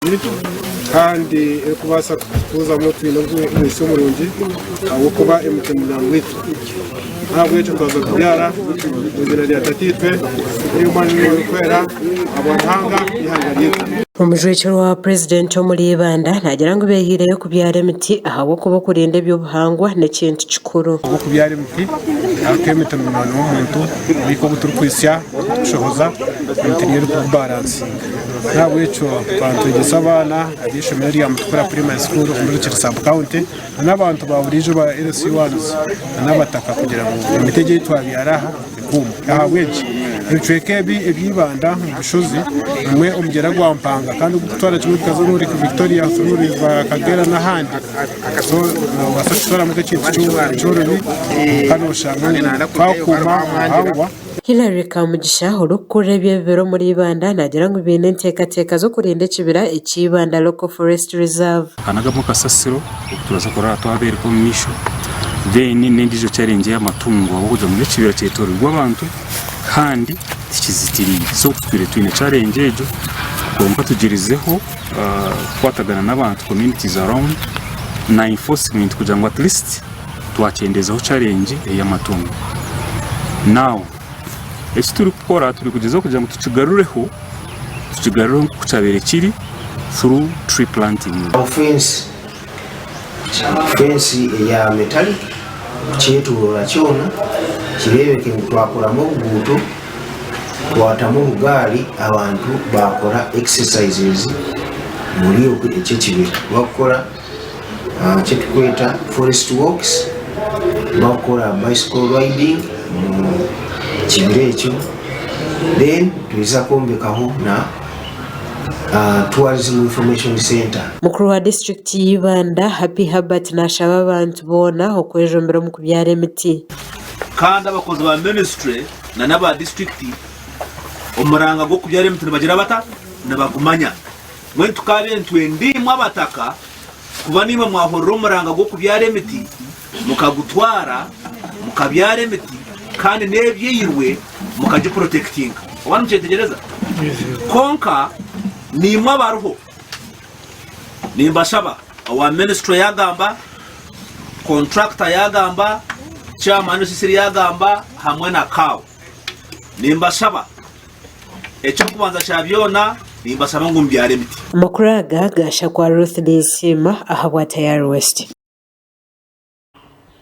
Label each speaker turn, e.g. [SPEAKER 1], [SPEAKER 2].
[SPEAKER 1] nungi kandi erikubaasa kututuuzamu twine omwitsyo murungi ahabw'okuba emiti munywani waitu. N'ahabw'ekyo twaza kubyara omu eiziina rya Tataitwe n'ery'Omwana n'ery'Omwoyo Orikwera ahabwa Ruhanga n'eihanga ryaitu.
[SPEAKER 2] Omujwekyerwa wa Purezidenti omuri Ibanda naagira ngu beehaireyo kubyara emiti ahabw'okuba okurinda eby'obuhangwa n'ekintu kikuru.
[SPEAKER 1] Ahabw'okubyara emiti, ahabw'okuba emiti ni munywani w'omuntu, omwika ogu turikwitsya, ogu turikushohoza, emiti niyo erikugubaransinga. N'ahabw'ekyo twaba nitwegyesa abaana ab'eishomero erya Mutukura Primary School omuri Rukiri Sub County n'abantu ba buriijo ba LC ones n'abataka kugira ngu emiti egi ei twabyara aha ekuumwe. Ahabw'enki? Ebicweka ebi eby'eibanda omu bushozi nimwo omugyera gwa Mpanga kandi gurikutwara kimwe gukaza omuri Lake Victoria through River Kagera n'ahandi. So noobaasa kukitwaramu nk'ekintu kyorobi kwonka nooshanga ngu twakuuma obuhangwa.
[SPEAKER 2] Hillary Kamugisha, orikukurira eby'ebibira omuri Ibanda naagira ngu baine enteekateeka z'okurinda ekibira ekya Ibanda Local Forest Reserve.
[SPEAKER 3] Bakanagamu kasasiro oku turaza kurara twabereka omu maisho then n'endiijo challenge ey'amatungo ahabw'okugira ngu n'ekibira kyetoreirwe abantu kandi tikizitiriire so tutwire twine challenge egyo kwonka tugyerizeho kukwatagana n'abantu communities around na enforcement kugira ngu at least twakyendeezaho challenge ey'amatungo. Now eki turikukora turikugyezaho kugira ngu tukigarureho, tukigarureho nk'oku kyabaire kiri through tree planting.
[SPEAKER 4] Fensi, fensi eya metallic kukyetoorora kyona kireebeke ngu twakoramu oruguuto twatamu obugaari abantu baakora exercises omuri ekyo ekibira bakukora eki turikweta forest walks bakukora bicycle riding omu kibira ekyo then twija kwombekaho na tourism information centre.
[SPEAKER 2] Mukuru wa disiturikiti ya Ibanda, Happy Herbert nashaba abantu boona okwejumbira omu kubyara emiti.
[SPEAKER 5] Kandi abakozi ba minisitule na n'aba disiturikiti omuranga gw'okubyara emiti nibagira bata? Nibagumanya. Mbwenu tukaabaire nitwenda imwe abataka kuba naimwe mwahurira omuranga gw'okubyara emiti, mukagutwara, mukabyara emiti kandi n'ebyairwe mukagipurotekitinga. Oba nimukyetegyereza? Kwonka naimwe abariho, nimbashaba, owa minisitule yaagamba, kontrakita yaagamba, chairman w'eisisiri yaagamba hamwe na CAO. Nimbashaba. Eky'okubanza kya byona, nimbashaba ngu mubyare emiti.
[SPEAKER 2] Amakuru aga gaashakwa Ruth Ninsiima ahabwa Tayari West.